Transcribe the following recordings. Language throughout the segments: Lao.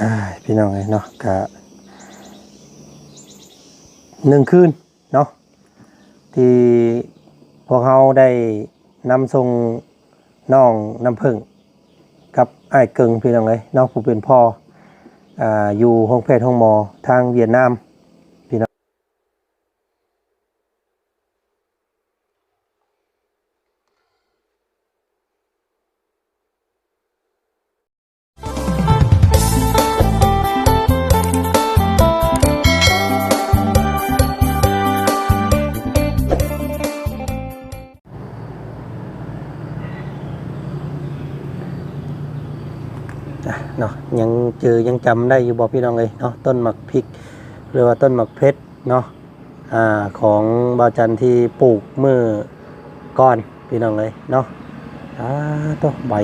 ອ່າ ພີ່ນ້ອງເອີຍເນາະ ກະໜຶ່ງຄືນເນາະ ທີ່ພວກເຮົາໄດ້ນຳສົ່ງນ້ອງນ້ຳເຜິ້ງກັບອ້າຍເກິ່ງ ພີ່ນ້ອງເອີຍເນາະ ຜູ້ເປັນພໍ່ ອ່າ ຢູ່ໂຮງແພດໂຮງໝໍທາງຫວຽດນາມ. ອ່ະເນາະ ຍັງຈື່ຍັງຈຳໄດ້ຢູ່ບໍ່ ພີ່ນ້ອງເອີຍເນາະ ຕົ້ນໝາກພິກ ຫຼືວ່າຕົ້ນໝາກເຜັດເນາະ ອ່າ ຂອງບ່າວຈັນທີ່ປູກມື້ກ່ອນ ພີ່ນ້ອງເອີຍເນາະ. ອ່າ ໂຕ ໃບ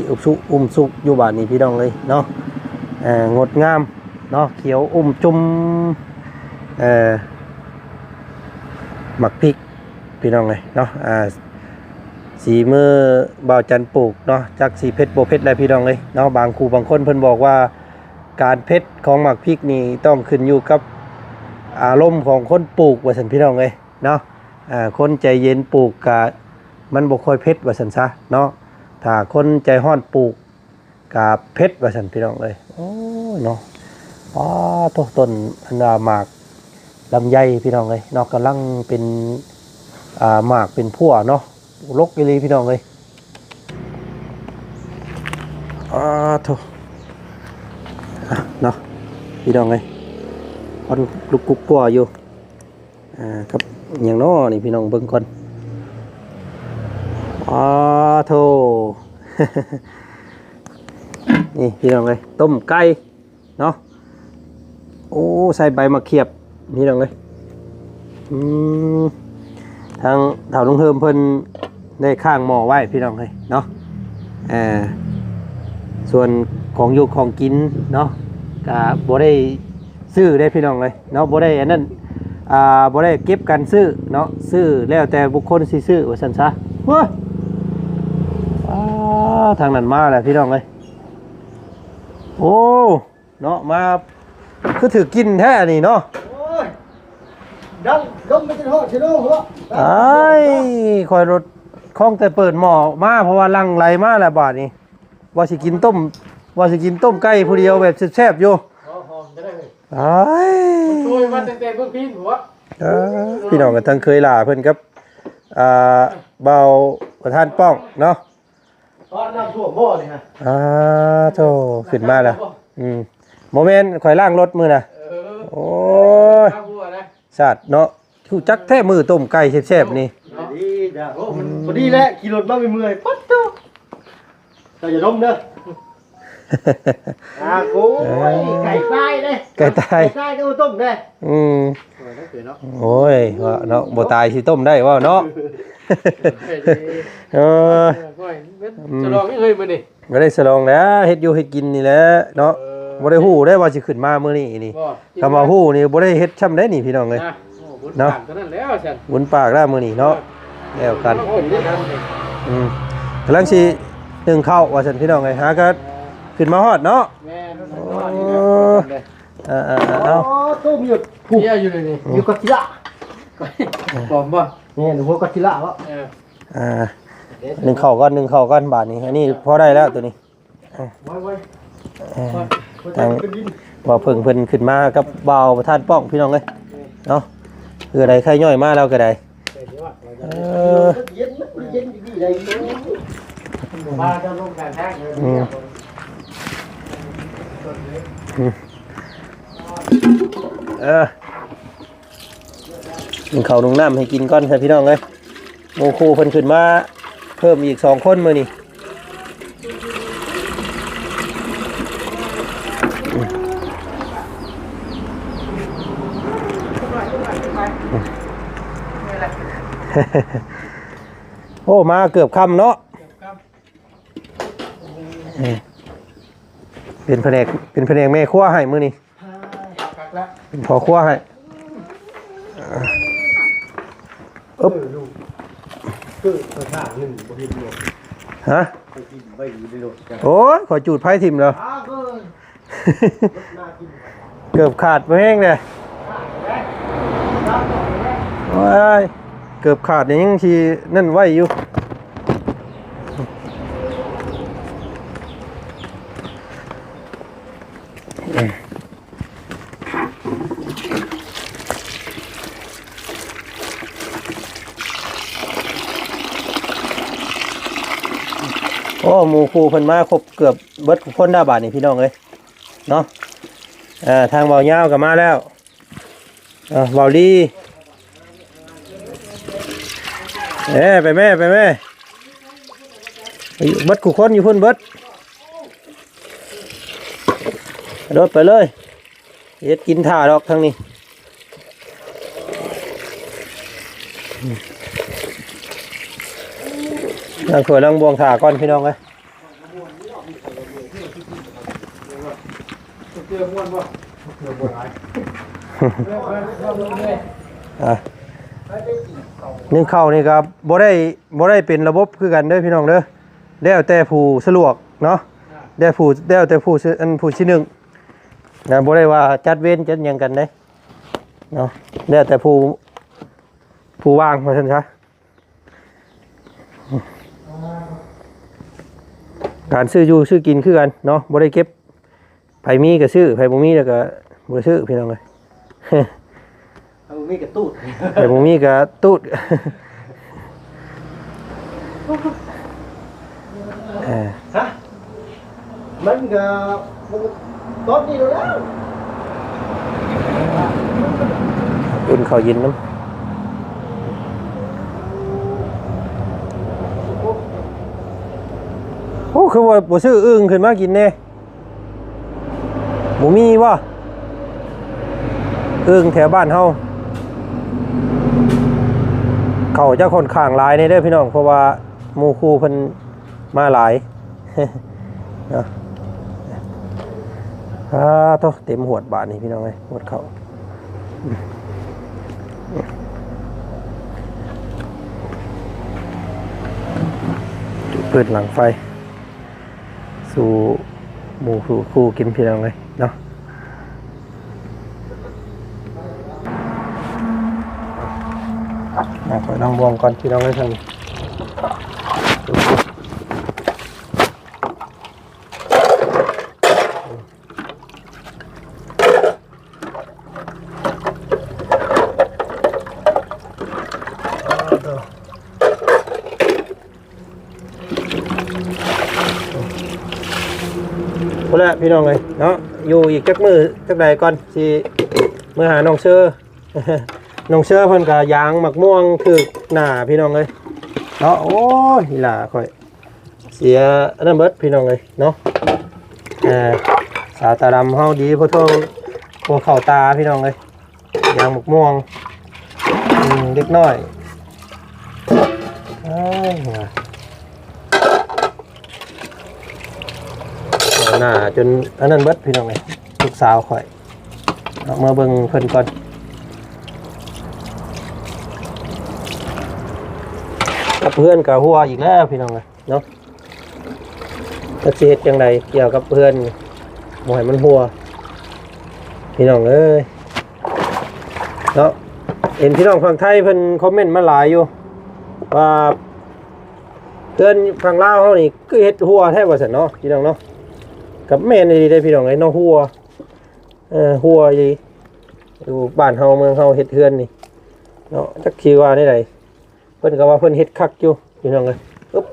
ອຸບຊຸອຸ້ມຊຸຢູ່ບາດນີ້ ພີ່ນ້ອງເອີຍເນາະ. ເອີ ງົດງາມເນາະ ຂຽວອຸ້ມຈຸ່ມ ເອີ ໝາກພິກ ພີ່ນ້ອງເອີຍເນາະ. ອ່າ ສີມືບ່າວຈັນປູກເນາະ ຈັກຊິເຜັດບໍ່ເຜັດແຫຼະ ພີ່ນ້ອງເອີຍເນາະ. ບາງຄູ່ບາງຄົນເພິ່ນບອກວ່າ ການເຜັດຂອງໝາກພິກນີ້ຕ້ອງຂຶ້ນຢູ່ກັບອາລົມຂອງຄົນປູກວ່າຊັ້ນ ພີ່ນ້ອງເອີຍເນາະ. ອ່າ ຄົນໃຈເຢັນປູກກະມັນບໍ່ຄ່ອຍເຜັດວ່າຊັ້ນຊະເນາະ. ຖ້າຄົນໃຈຮ້ອນປູກກະເຜັດວ່າຊັ້ນ ພີ່ນ້ອງເອີຍ. ໂອ້ຍເນາະ ປາໂທ ຕົ້ນອັນວ່າໝາກລຳໄຍ ພີ່ນ້ອງເອີຍເນາະ ກຳລັງເປັນ ອ່າ ໝາກເປັນພວເນາະ. ລົກອີ່ຫຼີ ພີ່ນ້ອງເອີຍ. ອາໂທ ອະເນາະ ພີ່ນ້ອງເອີຍ ຄວັນລຸກກຸກກົວຢູ່. ອາ ກັບຫຍັງເນາະນີ້ ພີ່ນ້ອງເບິ່ງກ່ອນ. ອາໂທ ນີ້ ພີ່ນ້ອງເອີຍ ຕົ້ມໄກ່ ເນາະ. ໂອ້ ໃສ່ໃບໝາກຂຽບ ພີ່ນ້ອງເອີຍ. ອືມ ທາງທ້າວລຸງເຮີມເພິ່ນໄດ້ຄ້າງໝໍ້ໄວ້ ພີ່ນ້ອງເອີຍເນາະ. ເອີ ສ່ວນຂອງຢູ່ຂອງກິນເນາະ ກະບໍ່ໄດ້ຊື້ເດ້ ພີ່ນ້ອງເອີຍເນາະ ບໍ່ໄດ້ອັນນັ້ນ ອ່າ ບໍ່ໄດ້ເກັບກັນຊື້ເນາະ ຊື້ແລ້ວແຕ່ບຸກຄົນຊິຊື້ວ່າຊັ້ນຊະ. ເວີ້ຍ ອາ ທາງນັ້ນມາແລ້ວ ພີ່ນ້ອງເອີຍ. ໂອ້ ເນາະ ມາຄືຖືກກິນແທ້ອັນນີ້ເນາະ. ໂອ້ຍ ດັງດົມໄປຈົນຮອດເຊໂນພຸ້ນເນາະ. ອ້າຍ ຂ້ອຍລົດຄອງແຕ່ເປີດໝໍ້ມາ ເພາະວ່າຫຼັ່ງໄຫຼມາແລ້ວບາດນີ້ ວ່າຊິກິນຕົ້ມ ວ່າຊິກິນຕົ້ມໄກ່ຜູ້ດຽວແບບແຊບໆຢູ່. ອໍ ຫອມຈະໄດ້ເລີຍ. ອ້າຍ ໂອ້ຍ ມາຕັ້ງແຕ່ເມືອງພີນພຸ້ນວະ. ເອີ ພີ່ນ້ອງກັນທັງເຄີຍຫຼ້າເພິ່ນກັບ ອ່າ ບ່າວປະທານປ້ອງເນາະ. ຕອນນ້ຳຖ້ວມບໍ່ນີ້ຮະ? ອາໂທ ຂຶ້ນມາແລ້ວ. ອືມ ບໍ່ແມ່ນ ຂ້ອຍລ້າງລົດມື້ນະ. ເອີ ໂອ້ຍ ຊາດເນາະ ຮູ້ຈັກແທ້ມື້ຕົ້ມໄກ່ແຊບໆນີ້. ດີຈ້ະ ໂອ້ ມັນພໍດີແຫຼະ ຂີ່ລົດມາເມື່ອຍໆ ປັດໂທ. ເຈົ້າຢ່າດົມເດີ. ອາ ໂອ້ຍ ເອີ ໄກ່ຕາຍເດ້ ໄກ່ຕາຍ ໄກ່ຕາຍກໍມາຕົ້ມເດ້. ອືມ ໂອ້ຍ ໂອ້ຍ ເນາະ ບໍ່ຕາຍຊິຕົ້ມໄດ້ເວົ້າເນາະ. ເອີ ໂອ້ຍ ສະຫຼອງເຮີ້ຍມື້ນີ້ ບໍ່ໄດ້ສະຫຼອງແຫຼະ ເຮັດຢູ່ເຮັດກິນນີ້ແຫຼະເນາະ. ເອີ ບໍ່ໄດ້ຮູ້ເດ້ວ່າຊິຂຶ້ນມາມື້ນີ້ນີ້ ບໍ່ ຄັນວ່າຮູ້ນີ້ບໍ່ໄດ້ເຮັດຊ່ຳໄດ໋ນີ້ ພີ່ນ້ອງເອີຍ. ນະ ໂອ້ ບຸນ ເນາະ ປາກເທົ່ານັ້ນແລ້ວຊັ້ນ ບຸນປາກແລ້ວມື້ນີ້ເນາະ. ເອີ ແລ້ວກັນ ໂອ້ ອືມ ກຳລັງຊິໜຶ້ງເຂົ້າວ່າຊັ້ນ ພີ່ນ້ອງເອີຍ ຫາກໍຂຶ້ນມາຮອດເນາະ. ແມ່ນ ໂອ້ ເອີໆໆ ເອົາ ໂອ້ ໂຕມີຢູ່ ເຍອະຢູ່ນີ້ ຢູ່ກັອດຊິລລາ ປອມບໍ່? ແມ່ນ ຫົວກັອດຊິລລາບໍ່? ເອີ ອ່າ ໜຶ້ງເຂົ້າກ່ອນ ໜຶ້ງເຂົ້າກ່ອນບາດນີ້. ອັນນີ້ພໍໄດ້ແລ້ວໂຕນີ້. ເອີ ທາງບ່າວເຜິ້ງເພິ່ນຂຶ້ນມາກັບບ່າວປະທານປ້ອງ ພີ່ນ້ອງເອີຍເນາະ. ເອີ ໄດ້ໄຂ່ຍ່ອຍມາແລ້ວກໍໄດ້. ເອີ ອືມ ອືມ ເອີ ໜຶ້ງເຂົ້າໜຶ້ງນ້ຳໃຫ້ກິນກ່ອນຊະ ພີ່ນ້ອງເອີຍ. ໝູ່ຄູ່ເພິ່ນຂຶ້ນມາເພີ່ມອີກສອງຄົນມື້ນີ້. ໂອ້ ມາເກືອບຄ່ຳເນາະ. ເປັນພະແນກ ເປັນພະແນກແມ່ຄົວໃຫ້ມື້ນີ້. ເປັນພໍ່ຄົວໃຫ້. ອຶບ ເອີ ລູກ ເກີດໄປທາງໜຶ່ງບໍ່ເຫັນບໍ່? ຮະ? ໄປກິນໄປຢູ່ໃນລົດ. ໂອ້ຍ ຂ້ອຍຈູດໄຟຖິ້ມແລ້ວ. ອ້າວ ເອີ ເກືອບຂາດບໍ່ແຮງເດ້. ໂອ້ຍ ເກືອບຂາດນີ້ຍັງຊິນັ້ນໄວ້ຢູ່. ໂອ້ ໝູ່ຄູ່ເພິ່ນມາຄົບເກືອບເບິດທຸກຄົນແລ້ວບາດນີ້ ພີ່ນ້ອງເອີຍເນາະ. ເອີ ທາງເບົາຍາວກໍມາແລ້ວ. ເອີ ເບົາລີ ເອີ ໄປແມ່ ໄປແມ່ ໄປເບິດຄູ່ຄົນຢູ່ພຸ້ນເບິດ. ໂດດໄປເລີຍ ເຮັດກິນຖ້າດອກທາງນີ້. ລ້າງຖ້ວຍລ້າງບ່ວງຖ້າກ່ອນ ພີ່ນ້ອງເອີຍ. ອ່ະ ໜຶ້ງເຂົ້ານີ້ກໍບໍ່ໄດ້ ບໍ່ໄດ້ເປັນລະບົບຄືກັນເດີ ພີ່ນ້ອງເດີ. ແລ້ວແຕ່ຜູ້ສະດວກເນາະ ແລ້ວຜູ້ ແລ້ວແຕ່ຜູ້ ອັນ ຜູ້ຊິໜຶ້ງນະ. ບໍ່ໄດ້ວ່າຈັດເວນຈັດຫຍັງກັນເດ້ເນາະ ແລ້ວແຕ່ຜູ້ ຜູ້ວ່າງວ່າຊັ້ນຊະ. ການຊື້ຢູ່ຊື້ກິນຄືກັນເນາະ ບໍ່ໄດ້ເກັບ. ໃຜມີກໍຊື້ ໃຜບໍ່ມີແລ້ວກໍບໍ່ຊື້ ພີ່ນ້ອງເອີຍ. ໃຜບໍ່ມີກໍຕູດ ໃຜບໍ່ມີກໍຕູດ. ເອີ ຮະ ມັນກໍ ມັນກໍຕອນນີ້ແລ້ວ ອຸ່ນເຂົ້າເຢັນນຳ. ໂອ້ ຄືວ່າບໍ່ຊື້ອຶ່ງຂຶ້ນມາກິນແດ່? ບໍ່ມີບໍ່? ອຶ່ງແຖວບ້ານເຮົາ ເຂົາຈະຂ້ອນຂ້າງຫຼາຍແດ່ເດີພີ່ນ້ອງ ເພາະວ່າໝູ່ຄູ່ເພິ່ນມາຫຼາຍເນາະ. ອາ ໂທ້ ເຕັມຫວດບາດນີ້ພີ່ນ້ອງເອີຍ ຫວດເຂົ້າ. ຈູດຟືນຫຼັງໄຟ ສູ່ໝູ່ສູ່ຄູ່ກິນພີ່ນ້ອງເອີຍເນາະ. ອ່ະ ຂ້ອຍລອງບ່ວງກ່ອນພີ່ນ້ອງເອີຍ ທາງນີ້. ພຸ້ນແຫຼະພີ່ນ້ອງເອີຍເນາະ ຢູ່ອີກຈັກມື້ຈັກໃດກ່ອນ ຊິເມືອຫານ້ອງເຊີ. ນ້ອງເຊີເພິ່ນກໍຢາງໝາກມ່ວງຖືກໜ້າພີ່ນ້ອງເອີຍເນາະ. ໂອ້ຍ ອີ່ຫຼ້າຂ້ອຍ ເສຍອັນນັ້ນເບິດພີ່ນ້ອງເອີຍເນາະ. ເອີ ສາວຕາດຳເຮົາດີພໍທົ່ວຫົວເຂົ້າຕາພີ່ນ້ອງເອີຍ ຢາງໝາກມ່ວງ ອືມ ເດັກນ້ອຍ ເອີຍ ໜ້າຈົນອັນນັ້ນເບິດພີ່ນ້ອງເອີຍ ລູກສາວຂ້ອຍ. ເອົາມາເບິ່ງເພິ່ນກ່ອນ. ກັບເຮືອນກໍຮົ່ວອີກແລ້ວພີ່ນ້ອງເອີຍເນາະ. ຈັກຊິເຮັດຈັ່ງໃດກ່ຽວກັບເຮືອນ ບໍ່ໃຫ້ມັນຮົ່ວພີ່ນ້ອງເອີຍເນາະ. ເຫັນພີ່ນ້ອງຝັ່ງໄທເພິ່ນຄອມເມັນມາຫຼາຍຢູ່ວ່າ ເຮືອນຝັ່ງລາວເຮົານີ້ຄືເຮັດຮົ່ວແທ້ວ່າຊັ້ນເນາະ ພີ່ນ້ອງເນາະ. ກໍແມ່ນອີ່ຫຼີເດ້ພີ່ນ້ອງເອີຍເນາະ ຮົ່ວ ເອີ ຮົ່ວອີ່ຫຼີ. ຢູ່ບ້ານເຮົາເມືອງເຮົາເຮັດເຮືອນນີ້ເນາະ ຈັກຊິວ່າແນວໃດ ເພິ່ນກໍວ່າເພິ່ນເຮັດຄັກຢູ່ພີ່ນ້ອງເອີຍ. ອຶບ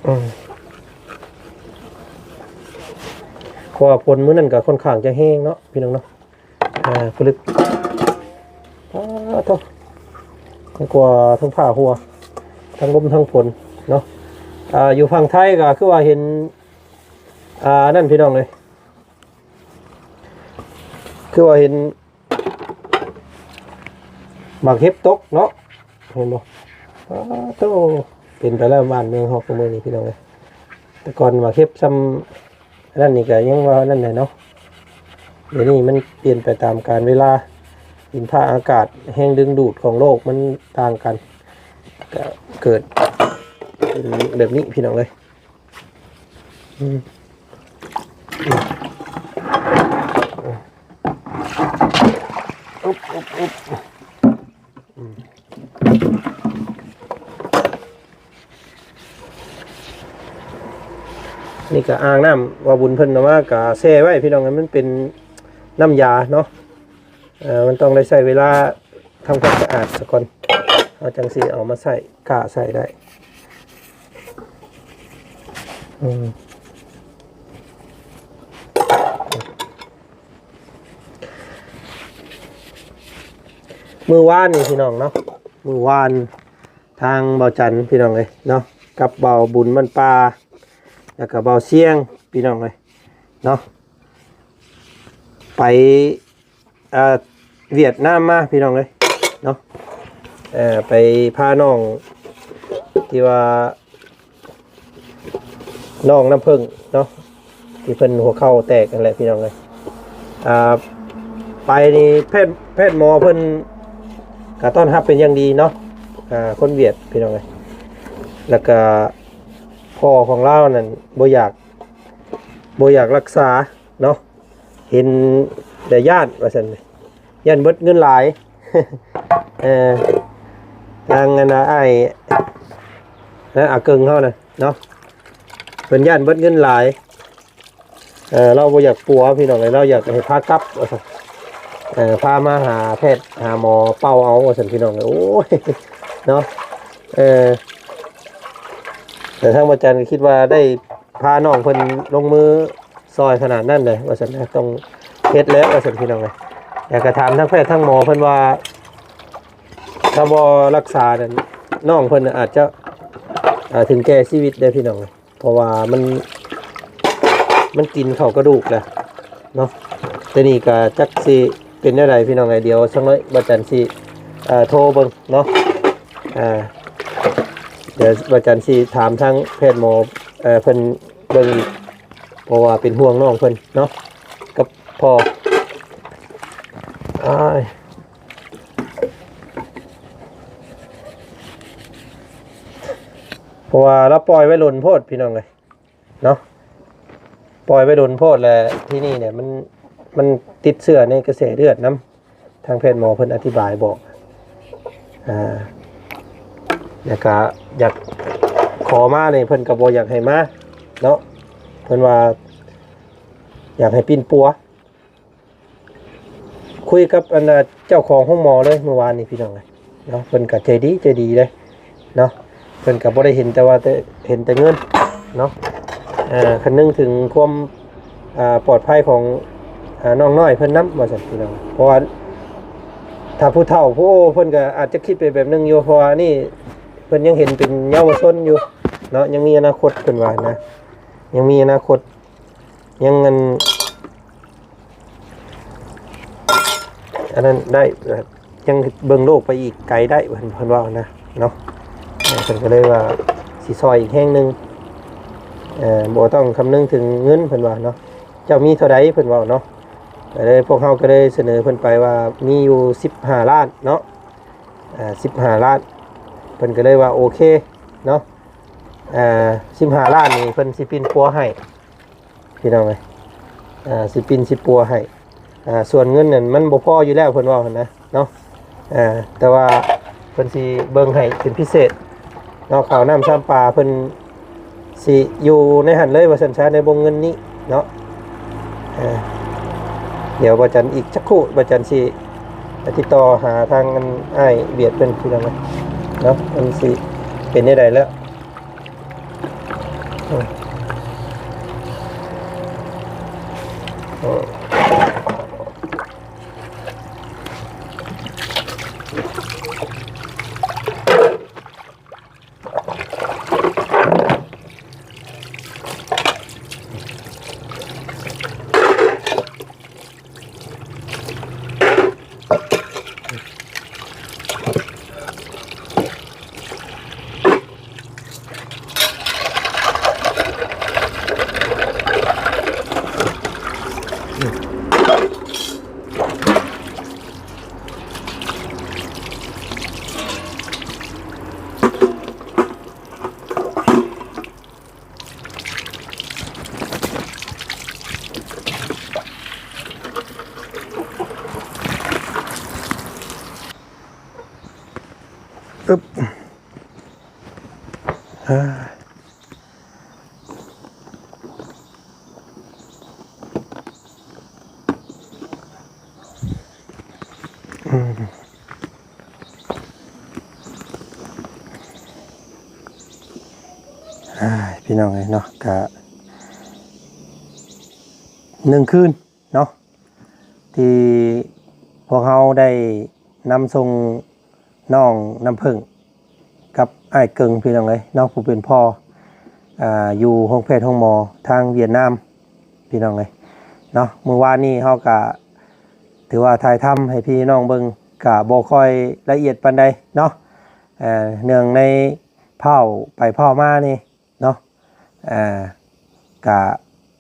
ອືມ ເພາະວ່າຝົນມື້ນັ້ນກໍຄ່ອນຂ້າງຈະແຮງເນາະ ພີ່ນ້ອງເນາະ. ອ່າ ຜະລຶກ ປາດໂທ້ ກວ່າທັງຟ້າຮົ່ວ ທັງລົມ ທັງຝົນເນາະ. ອ່າ ຢູ່ຝັ່ງໄທກໍຄືວ່າເຫັນ ອ່າ ນັ້ນພີ່ນ້ອງເອີຍ ຄືວ່າເຫັນໝາກເຫັບຕົກເນາະ ເຫັນບໍ່? ປາດໂທ້ ເປັນໄປແລ້ວບ້ານເມືອງເຮົາ ຊຸມື້ນີ້ພີ່ນ້ອງເອີຍ. ແຕ່ກ່ອນໝາກເຫັບຊ່ຳ ອັນນັ້ນນີ້ກໍຍັງວ່ານັ້ນແຫຼະເນາະ. ດຽວນີ້ມັນປ່ຽນໄປຕາມການເວລາ ດິນຟ້າອາກາດ ແຮງດຶງດູດຂອງໂລກມັນຕ່າງກັນ ກໍເກີດເປັນແບບນີ້ພີ່ນ້ອງເອີຍ. ອືມ ອຶບ ອຶບ ອຶບ ອືມ ນີ້ກະອ່າງນ້ຳວ່າບຸນເພິ່ນເອົາມາກະແຊ່ໄວ້ພີ່ນ້ອງ ໃຫ້ມັນເປັນນ້ຳຢາເນາະ. ເອີ ມັນຕ້ອງໄດ້ໃຊ້ເວລາທຳຄວາມສະອາດສາກ່ອນ ເຮົາຈັ່ງຊິເອົາມາໃຊ້ ກ້າໃຊ້ໄດ້. ອືມ ມື້ວານນີ້ພີ່ນ້ອງເນາະ ມື້ວານທາງບ່າວຈັນພີ່ນ້ອງເອີຍເນາະ ກັບບ່າວບຸນບ້ານປ່າ ແລ້ວກະບ່າວຊຽງພີ່ນ້ອງເອີຍເນາະ ໄປ ເອີ ຫວຽດນາມມາພີ່ນ້ອງເອີຍເນາະ ເອີ ໄປພານ້ອງທີ່ວ່າ ນ້ອງນ້ຳເຜິ້ງເນາະ ທີ່ເພິ່ນຫົວເຂົ່າແຕກນັ້ນແຫຼະພີ່ນ້ອງເອີຍ. ອ່າ ໄປນີ້ແພດ ແພດໝໍເພິ່ນກະຕ້ອນຮັບເປັນຢ່າງດີເນາະ ອ່າ ຄົນຫວຽດພີ່ນ້ອງເອີຍ. ແລ້ວກະພໍ່ຂອງລາວນັ້ນບໍ່ຢາກ ບໍ່ຢາກລັກສາເນາະ ເຫັນແຕ່ຢ້ານວ່າຊັ້ນ ຢ້ານເບິດເງິນຫຼາຍ. ເອີ ທາງອັນນ່າ ອ້າຍ ນະ ອາເກິ່ງເຮົານະເນາະ ເພິ່ນຢ້ານເບິດເງິນຫຼາຍ ເອີ ລາວບໍ່ຢາກປົວພີ່ນ້ອງເອີຍ ລາວຢາກໃຫ້ພາກັບວ່າຊັ້ນ ເອີ ພາມາຫາແພດຫາໝໍເປົ່າເອົາວ່າຊັ້ນພີ່ນ້ອງເອີຍ. ໂອ້ຍ ເນາະ ເອີ ແຕ່ທາງພະອາຈານກໍຄິດວ່າໄດ້ພານ້ອງເພິ່ນລົງມື ຊ່ອຍຂະໜາດນັ້ນເດ້ວ່າຊັ້ນນະ ຕ້ອງເຮັດແລ້ວວ່າຊັ້ນພີ່ນ້ອງເອີຍ. ແລ້ວກໍຖາມທັງແພດທັງໝໍເພິ່ນວ່າ ຖ້າບໍ່ລັກສານັ້ນ ນ້ອງເພິ່ນອາດຈະ ເອີ ເຖິງແກ່ຊີວິດເດ້ພີ່ນ້ອງເອີຍ ເພາະວ່າມັນ ມັນກິນເຂົ້າກະດູກແລ້ວເນາະ. ແຕ່ນີ້ກໍຈັກຊິເປັນແນວໃດພີ່ນ້ອງເອີຍ ດຽວສັກໜ້ອຍບ່າວຈັນຊິ ເອີ ໂທເບິ່ງເນາະ. ເອີ ດຽວບ່າວຈັນຊິຖາມທາງແພດໝໍ ເອີ ເພິ່ນເບິ່ງອີກ ເພາະວ່າເປັນຫ່ວງນ້ອງເພິ່ນເນາະ ກັບພໍ່ ອ້າຍ ເພາະວ່າລາວປ່ອຍໄວ້ດົນໂພດພີ່ນ້ອງເອີຍເນາະ ປ່ອຍໄວ້ດົນໂພດ ແລະ ທີ່ນີ້ເນຍ ມັນ ມັນຕິດເຊື້ອໃນກະແສເລືອດນຳ. ທາງແພດໝໍເພິ່ນອະທິບາຍບອກ ອ່າ ແລ້ວກະຢາກຂໍມານີ້ ເພິ່ນກໍບໍ່ຢາກໃຫ້ມາເນາະ ເພິ່ນວ່າຢາກໃຫ້ປິ່ນປົວ. ຄຸຍກັບອັນນ່າ ເຈົ້າຂອງໂຮງໝໍເລີຍມື້ວານນີ້ພີ່ນ້ອງເອີຍເນາະ ເພິ່ນກໍໃຈດີ ໃຈດີເດ້ເນາະ. ເພິ່ນກໍບໍ່ໄດ້ເຫັນແຕ່ວ່າ ແຕ່ເຫັນແຕ່ເງິນເນາະ ເອີ ຄຳນຶງເຖິງຄວາມ ອ່າ ປອດໄພຂອງ ອ່າ ນ້ອງນ້ອຍເພິ່ນນຳວ່າຊັ້ນພີ່ນ້ອງ. ເພາະວ່າຖ້າຜູ້ເຖົ້າຜູ້ໂອເພິ່ນກໍອາດຈະຄິດໄປແບບໜຶ່ງຢູ່ ເພາະວ່ານີ້ເພິ່ນຍັງເຫັນເປັນເຍົາວະຊົນຢູ່ເນາະ ຍັງມີອະນາຄົດເພິ່ນວ່ານະ ຍັງມີອະນາຄົດ ຍັງອັນ ອັນນັ້ນໄດ້ ຍັງເບິ່ງໂລກໄປອີກໄກໄດ້ ເພິ່ນ ເພິ່ນເວົ້ານະເນາະ. ເອີ ເພິ່ນກໍເລີຍວ່າຊິຊ່ອຍອີກແຮງໜຶ່ງ ເອີ ບໍ່ຕ້ອງຄຳນຶງເຖິງເງິນ ເພິ່ນວ່າເນາະ ເຈົ້າມີເທົ່າໃດ ເພິ່ນເວົ້າເນາະ. ກໍເລີຍ ພວກເຮົາກໍເລີຍສະເໜີເພິ່ນໄປວ່າມີຢູ່ສິບຫ້າລ້ານເນາະ ເອີ ສິບຫ້າລ້ານ ເພິ່ນກໍເລີຍວ່າໂອເຄເນາະ. ເອີ ສິບຫ້າລ້ານນີ້ເພິ່ນຊິປິ່ນປົວໃຫ້ ພີ່ນ້ອງເອີຍ ເອີ ຊິປິ່ນຊິປົວໃຫ້. ເອີ ສ່ວນເງິນນັ້ນມັນບໍ່ພໍຢູ່ແລ້ວ ເພິ່ນເວົ້າຫັ້ນນະເນາະ ເອີ ແຕ່ວ່າເພິ່ນຊິເບິ່ງໃຫ້ເປັນພິເສດເນາະ ເຂົ້ານ້ຳຊຳປາເພິ່ນຊິຢູ່ໃນຫັ້ນເລີຍວ່າຊັ້ນຊະ ໃນວົງເງິນນີ້ເນາະ. ເອີ ດຽວບ່າວຈັນອີກຈັກຄູ່ ບ່າວຈັນຊິຕິດຕໍ່ຫາທາງອັນອ້າຍວຽດເພິ່ນ ພີ່ນ້ອງເອີຍເນາະ ມັນຊິເປັນແນວໃດແລ້ວ. ອ່າ ອືມ ອ່າ ພີ່ນ້ອງເອີຍເນາະ ກະໜຶ່ງຄືນເນາະ ທີ່ພວກເຮົາໄດ້ນຳສົ່ງນ້ອງນ້ຳເຜິ້ງກັບອ້າຍເກິ່ງ ພີ່ນ້ອງເອີຍເນາະ ຜູ້ເປັນພໍ່ ອ່າ ຢູ່ໂຮງແພດໂຮງໝໍທາງຫວຽດນາມ ພີ່ນ້ອງເອີຍເນາະ. ມື້ວານນີ້ເຮົາກະຖືວ່າຖ່າຍທຳໃຫ້ພີ່ນ້ອງເບິ່ງ ກະບໍ່ຄ່ອຍລະອຽດປານໃດເນາະ ເນື່ອງໃນພ້າວໄປພ້າວມານີ້ເນາະ ກະ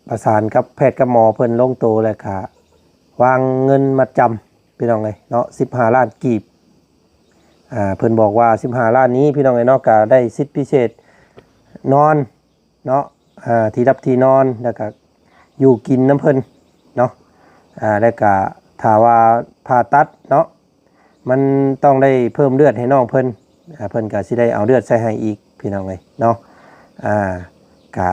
ປະສານກັບແພດກັບໝໍເພິ່ນລົງໂຕ ແລ້ວກະວາງເງິນມັດຈຳ ພີ່ນ້ອງເອີຍເນາະ ສິບຫ້າລ້ານກີບ. ອ່າ ເພິ່ນບອກວ່າສິບຫ້າລ້ານນີ້ ພີ່ນ້ອງເອີຍເນາະ ກະໄດ້ສິດພິເສດນອນເນາະ ອ່າ ທີ່ຮັບທີ່ນອນ ແລ້ວກະຢູ່ກິນນຳເພິ່ນເນາະ ອ່າ ແລ້ວກະຖ້າວ່າຜ່າຕັດເນາະ ມັນຕ້ອງໄດ້ເພີ່ມເລືອດໃຫ້ນ້ອງເພິ່ນ ອ່າ ເພິ່ນກະຊິໄດ້ເອົາເລືອດໃສ່ໃຫ້ອີກ ພີ່ນ້ອງເອີຍເນາະ ອ່າ ກະ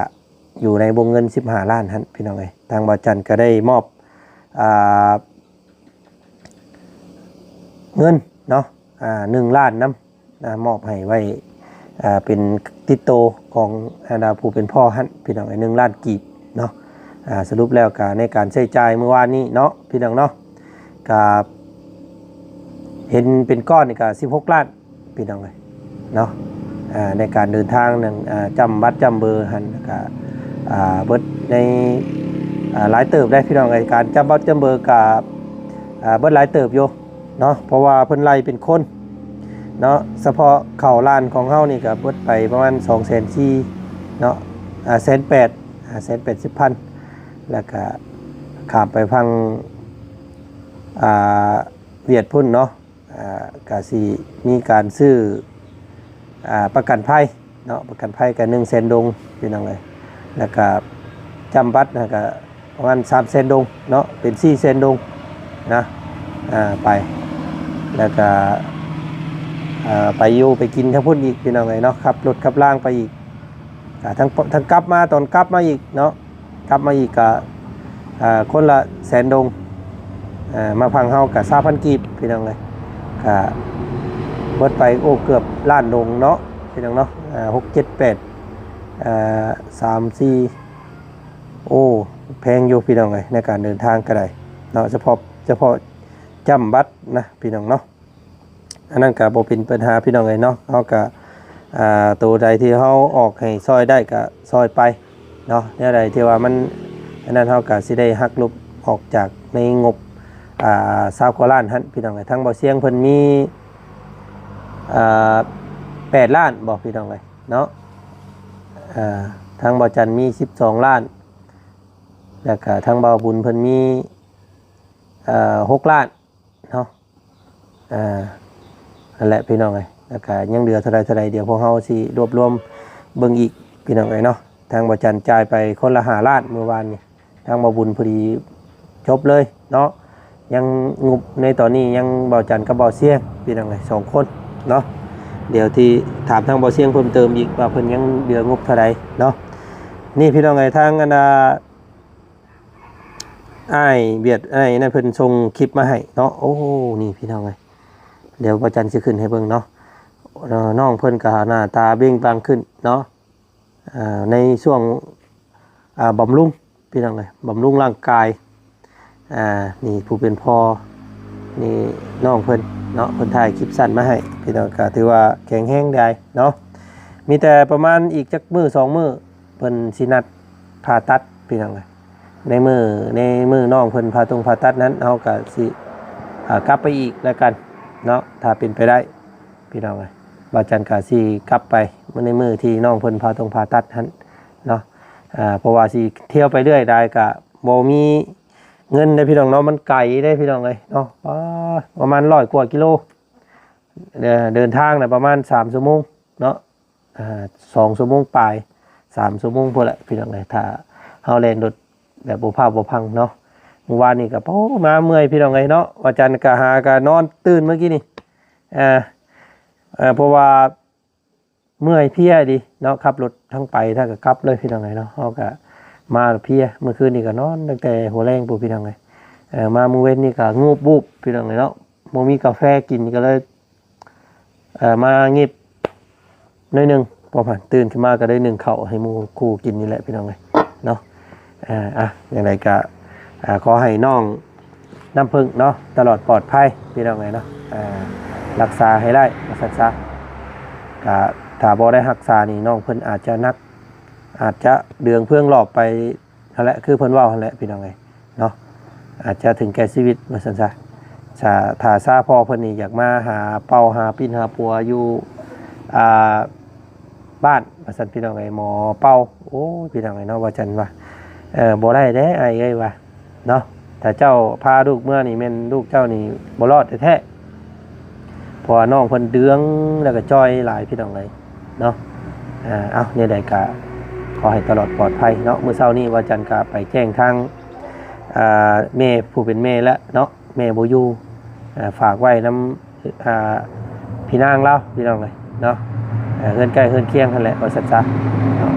ຢູ່ໃນວົງເງິນສິບຫ້າລ້ານຫັ້ນ ພີ່ນ້ອງເອີຍ. ທາງບ່າວຈັນກະໄດ້ມອບ ອ່າ ເງິນເນາະ ອ່າ ໜຶ່ງລ້ານນຳ ອ່າ ມອບໃຫ້ໄວ້ ອ່າ ເປັນຕິດໂຕຂອງ ອັນ ຜູ້ເປັນພໍ່ຫັ້ນ ພີ່ນ້ອງເອີຍ ໜຶ່ງລ້ານກີບເນາະ. ອ່າ ສະຫຼຸບແລ້ວກະໃນການໃຊ້ຈ່າຍມື້ວານນີ້ເນາະ ພີ່ນ້ອງເນາະ ກະເຫັນເປັນກ້ອນນີ້ກະສິບຫົກລ້ານ ພີ່ນ້ອງເອີຍເນາະ ອ່າ ໃນການເດີນທາງນັ້ນ ອ່າ ຈ້ຳບັດຈ້ຳເບີຫັ້ນ ກະ ອ່າ ເບິດໃນ ອ່າ ຫຼາຍເຕີບໄດ໋ ພີ່ນ້ອງເອີຍ ການຈ້ຳບັດຈ້ຳເບີກະ ອ່າ ເບິດຫຼາຍເຕີບຢູ່ເນາະ ເພາະວ່າເພິ່ນໄລ່ເປັນຄົນເນາະ. ສະເພາະເຂົ້າຮ້ານຂອງເຮົານີ້ກະເບິດໄປປະມານສອງແສນສີ່ເນາະ ອ່າ ແສນແປດ ອ່າ ແສນແປດສິບພັນ ແລ້ວກະຂ້າມໄປຝັ່ງ ອ່າ ຫວຽດພຸ້ນເນາະ ອ່າ ກະຊິມີການຊື້ ອ່າ ປະກັນໄພເນາະ ປະກັນໄພກະໜຶ່ງແສນດົງ ພີ່ນ້ອງເອີຍ ແລ້ວກະຈ້ຳບັດນະ ກະປະມານສາມແສນດົງເນາະ ເປັນສີ່ແສນດົງນະ ອ່າ ໄປ ແລ້ວກະ ອ່າ ໄປຢູ່ໄປກິນທາງພຸ້ນອີກ ພີ່ນ້ອງເອີຍເນາະ ຂັບລົດຂັບລາງໄປອີກ ກະທັງ ທັງກັບມາ ຕອນກັບມາອີກເນາະ ກັບມາອີກກະ ເອີ ຄົນລະແສນດົງ ເອີ ມາຝັ່ງເຮົາກະຊາວພັນກີບ ພີ່ນ້ອງເອີຍ ກະເບິດໄປ ໂອ້ ເກືອບລ້ານດົງເນາະ ພີ່ນ້ອງເນາະ ເອີ ຫົກ ເຈັດ ແປດ ເອີ ສາມ ສີ່ ໂອ້ ແພງຢູ່ ພີ່ນ້ອງເອີຍ ໃນການເດີນທາງກະໄດ້ເນາະ ສະເພາະ ສະເພາະຈ້ຳບັດນະ ພີ່ນ້ອງເນາະ. ອັນນັ້ນກະບໍ່ເປັນບັນຫາ ພີ່ນ້ອງເອີຍເນາະ ເຮົາກະ ອ່າ ໂຕໃດທີ່ເຮົາອອກໃຫ້ຊ່ອຍໄດ້ກະຊ່ອຍໄປເນາະ ແນວໃດທີ່ວ່າມັນ ອັນນັ້ນເຮົາກະຊິໄດ້ຫັກລົບອອກຈາກໃນງົບ ອ່າ ຊາວກວ່າລ້ານຫັ້ນ ພີ່ນ້ອງເອີຍ. ທາງບ່າວຊຽງເພິ່ນມີ ອ່າ ແປດລ້ານບໍ ພີ່ນ້ອງເອີຍເນາະ ອ່າ ທາງບ່າວຈັນມີສິບສອງລ້ານ ແລ້ວກະທາງບ່າວບຸນເພິ່ນມີ ເອີ ຫົກລ້ານເນາະ. ອ່າ ນັ້ນແຫຼະ ພີ່ນ້ອງເອີຍ ແລ້ວກະຍັງເຫຼືອເທົ່າໃດເທົ່າໃດ ດຽວພວກເຮົາຊິລວບລວມເບິ່ງອີກ ພີ່ນ້ອງເອີຍເນາະ. ທາງບ່າວຈັນຈ່າຍໄປຄົນລະຫ້າລ້ານມື້ວານນີ້ ທາງບ່າວບຸນພໍດີຈົບເລີຍເນາະ ຍັງງົບໃນຕອນນີ້ຍັງບ່າວຈັນກັບບ່າວຊຽງ ພີ່ນ້ອງເອີຍ ສອງຄົນເນາະ. ດຽວທີ່ຖາມທາງບ່າວຊຽງເພີ່ມເຕີມອີກວ່າເພິ່ນຍັງເຫຼືອງົບເທົ່າໃດເນາະ. ນີ້ ພີ່ນ້ອງເອີຍ ທາງອັນ ອ່າ ອ້າຍຫວຽດ ອ້າຍນັ້ນເພິ່ນສົ່ງຄລິບມາໃຫ້ເນາະ. ໂອ້ ນີ້ພີ່ນ້ອງເອີຍ ດຽວບ່າວຈັນຊິຂຶ້ນໃຫ້ເບິ່ງເນາະ. ເອີ ນ້ອງເພິ່ນກະໜ້າຕາເບັ່ງບາງຂຶ້ນເນາະ ເອີ ໃນຊ່ວງ ອ່າ ບຳລຸງ ພີ່ນ້ອງເອີຍ ບຳລຸງຮ່າງກາຍ. ອ່າ ນີ້ຜູ້ເປັນພໍ່ ນີ້ນ້ອງເພິ່ນເນາະ ເພິ່ນຖ່າຍຄລິບສັ້ນມາໃຫ້ ພີ່ນ້ອງ ກະຖືວ່າແຂງແຮງໄດ໋ເນາະ. ມີແຕ່ປະມານອີກຈັກມື້ສອງມື້ ເພິ່ນຊິນັດຜ່າຕັດ ພີ່ນ້ອງເອີຍ. ໃນມື້ ໃນມື້ນ້ອງເພິ່ນຜ່າຕົງຜ່າຕັດນັ້ນ ເຮົາກະຊິ ອ່າ ກັບໄປອີກແລ້ວກັນເນາະ ຖ້າເປັນໄປໄດ້ ພີ່ນ້ອງເອີຍ. ບ່າວຈັນກະຊິກັບໄປໃນມື້ທີ່ນ້ອງເພິ່ນຜ່າຕົງຜ່າຕັດຫັ້ນເນາະ ອ່າ ເພາະວ່າຊິທ່ຽວໄປເລື້ອຍໄດ້ກະບໍ່ມີເງິນເດ້ ພີ່ນ້ອງເນາະ ມັນໄກເດ້ ພີ່ນ້ອງເອີຍເນາະ. ປາ ປະມານຮ້ອຍກວ່າກິໂລ ເດີນທາງນະປະມານສາມຊົ່ວໂມງເນາະ ອ່າ ສອງຊົ່ວໂມງປາຍ ສາມຊົ່ວໂມງພຸ້ນແຫຼະ ພີ່ນ້ອງເອີຍ ຖ້າເຮົາແລ່ນລົດແບບບໍ່ພາວບໍ່ພັງເນາະ. ມື້ວານນີ້ກະ ໂອ້ ມາເມື່ອຍ ພີ່ນ້ອງເອີຍເນາະ. ວ່າຈັນກະຫາກະນອນຕື່ນມື້ກີ້ນີ້ ເອີ ເອີ ເພາະວ່າ ເມື່ອຍເພຍດີເນາະ ຂັບລົດທັງໄປທັງກະກັບເລີຍພີ່ນ້ອງເອີຍເນາະ. ເຮົາກະມາເພຍ ມື້ຄືນນີ້ກະນອນຕັ້ງແຕ່ຫົວແລງພຸ້ນພີ່ນ້ອງເອີຍ. ເອີ ມາມື້ເວັນນີ້ກະງູບບູບພີ່ນ້ອງເອີຍເນາະ ບໍ່ມີກາແຟກິນກະເລີຍ ເອີ ມາງຽບໜ້ອຍໜຶ່ງ ປະມານຕື່ນຂຶ້ນມາກະໄດ້ໜຶ້ງເຂົ້າໃຫ້ໝູ່ຄູ່ກິນນີ້ແຫຼະພີ່ນ້ອງເອີຍເນາະ. ເອີ ອ່ະ ຈັ່ງໃດກະ ອ່າ ຂໍໃຫ້ນ້ອງນ້ຳເຜິ້ງເນາະ ຕະຫຼອດປອດໄພພີ່ນ້ອງເອີຍເນາະ. ອ່າ ຮັກສາໃຫ້ໄດ້ວ່າຊັ້ນຊະ ກະຖ້າບໍ່ໄດ້ຮັກສານີ້ ນ້ອງເພິ່ນອາດຈະໜັກ ອາດຈະເດືອງເຟືອງຫຼອບໄປຫັ້ນແຫຼະ ຄືເພິ່ນເວົ້າຫັ້ນແຫຼະພີ່ນ້ອງເອີຍເນາະ. ອາດຈະເຖິງແກ່ຊີວິດວ່າຊັ້ນຊະ. ຖ້າ ຖ້າຊາພໍ່ເພິ່ນນີ້ຢາກມາຫາເປົ່າ ຫາປິ່ນຫາປົວຢູ່ ອ່າ ບ້ານວ່າຊັ້ນພີ່ນ້ອງເອີຍ ໝໍເປົ່າ. ໂອ້ຍ ພີ່ນ້ອງເອີຍເນາະ ວ່າຈັ່ນວ່າ ເອີ ບໍ່ໄດ້ເດ້ອ້າຍເອີຍວ່າເນາະ. ຖ້າເຈົ້າພາລູກເມືອນີ້ແມ່ນລູກເຈົ້ານີ້ບໍ່ລອດແທ້ໆ ເພາະວ່ານ້ອງເພິ່ນເດືອງ ແລ້ວກະຈ່ອຍຫຼາຍພີ່ນ້ອງເອີຍເນາະ. ເອົາ ແນວໃດກະຂໍໃຫ້ຕະຫຼອດປອດໄພເນາະ. ມື້ເຊົ້ານີ້ວ່າຈັນກະໄປແຈ້ງທາງ ອ່າ ແມ່ ຜູ້ເປັນແມ່ແລ້ວເນາະ ແມ່ບໍ່ຢູ່ ອ່າ ຝາກໄວ້ນຳ ອ່າ ພີ່ນາງລາວພີ່ນ້ອງເອີຍເນາະ. ເຮືອນໃກ້ເຮືອນຄຽງຫັ້ນແຫຼະວ່າຊັ້ນຊະເນາະ.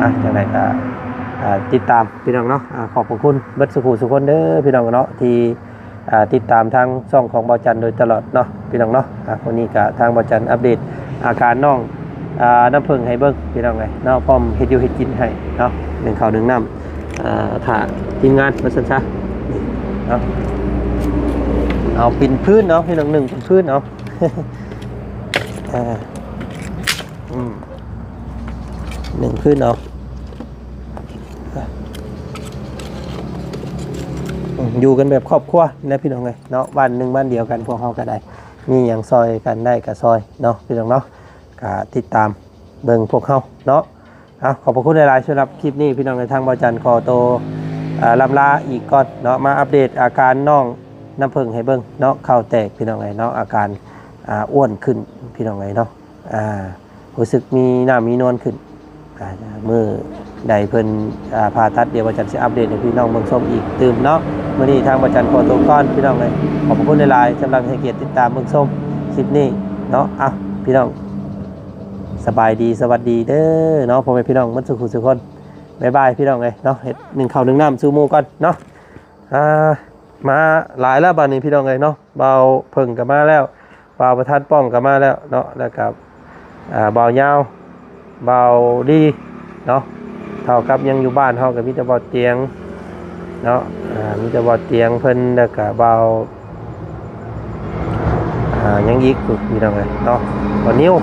ອ່ະ ຈັ່ງໃດກະ ອ່າ ຕິດຕາມພີ່ນ້ອງເນາະ. ອ່າ ຂອບພະຄຸນເບິດສູ່ຜູ້ສູ່ຄົນເດີພີ່ນ້ອງເນາະ ທີ່ ອ່າ ຕິດຕາມທາງຊ່ອງຂອງບ່າວຈັນໂດຍຕະຫຼອດເນາະພີ່ນ້ອງເນາະ. ອ່າ ມື້ນີ້ກະທາງບ່າວຈັນອັບເດດອາການນ້ອງ ອ່າ ນ້ຳເຜິ້ງໃຫ້ເບິ່ງພີ່ນ້ອງເອີຍເນາະ ພ້ອມເຮັດຢູ່ເຮັດກິນໃຫ້ເນາະ ໜຶ້ງເຂົ້າໜຶ້ງນ້ຳ ອ່າ ຖ້າທີມງານວ່າຊັ້ນຊະເນາະ. ເອົາປິ່ນພື້ນເນາະພີ່ນ້ອງ ໜຶ້ງປິ່ນພື້ນເອົາ ອ່າ ອືມ ໜຶ້ງພື້ນເອົາ ອືມ ຢູ່ກັນແບບຄອບຄົວແຫຼະພີ່ນ້ອງເອີຍເນາະ. ບ້ານໜຶ່ງບ້ານດຽວກັນ ພວກເຮົາກະໄດ້ ມີຫຍັງຊ່ອຍກັນໄດ້ກະຊ່ອຍເນາະພີ່ນ້ອງເນາະ. ກະຕິດຕາມເບິ່ງພວກເຮົາເນາະ. ເອົາ ຂອບພະຄຸນຫຼາຍໆສຳລັບຄລິບນີ້ພີ່ນ້ອງເອີຍ. ທາງບ່າວຈັນຂໍໂຕ ເອີ ລ່ຳລາອີກກ່ອນເນາະ ມາອັບເດດອາການນ້ອງນ້ຳເຜິ້ງໃຫ້ເບິ່ງເນາະ. ເຂົ້າແຕກພີ່ນ້ອງເອີຍເນາະ ອາການ ອ່າ ອ້ວນຂຶ້ນພີ່ນ້ອງເອີຍເນາະ. ອ່າ ຮູ້ສຶກມີນ້ຳມີນວນຂຶ້ນ. ອ່າ ມື້ໃດເພິ່ນ ອ່າ ຜ່າຕັດ ດຽວບ່າວຈັນຊິອັບເດດໃຫ້ພີ່ນ້ອງເບິ່ງຊົມອີກຕື່ມເນາະ. ມື້ນີ້ທາງບ່າວຈັນຂໍໂຕກ່ອນພີ່ນ້ອງເອີຍ. ຂອບພະຄຸນຫຼາຍໆສຳລັບໃຫ້ກຽດຕິດຕາມເບິ່ງຊົມຄລິບນີ້ເນາະ. ເອົາ ພີ່ນ້ອງ ສະບາຍດີ ສະຫວັດດີເດີເນາະ ພໍ່ແມ່ພີ່ນ້ອງເບິດສູ່ຜູ້ສູ່ຄົນ. ບາຍບາຍພີ່ນ້ອງເອີຍເນາະ. ເຮັດໜຶ້ງເຂົ້າໜຶ້ງນ້ຳສູ່ໝູ່ກ່ອນເນາະ. ອ່າ ມາຫຼາຍແລ້ວບາດນີ້ພີ່ນ້ອງເອີຍເນາະ. ບ່າວເຜິ້ງກະມາແລ້ວ ບ່າວປະທານປ້ອງກະມາແລ້ວເນາະ ແລ້ວກະ ອ່າ ບ່າວຍາວ ບ່າວລີເນາະ. ເທົ່າກັບຍັງຢູ່ບ້ານເຮົາກະມີແຕ່ບ່າວຕຽງເນາະ. ອ່າ ມີແຕ່ບ່າວຕຽງເພິ່ນ ແລ້ວກະບ່າວ ອ່າ ຍັງອີກພີ່ນ້ອງເອີຍເນາະ ບ່າວນິວ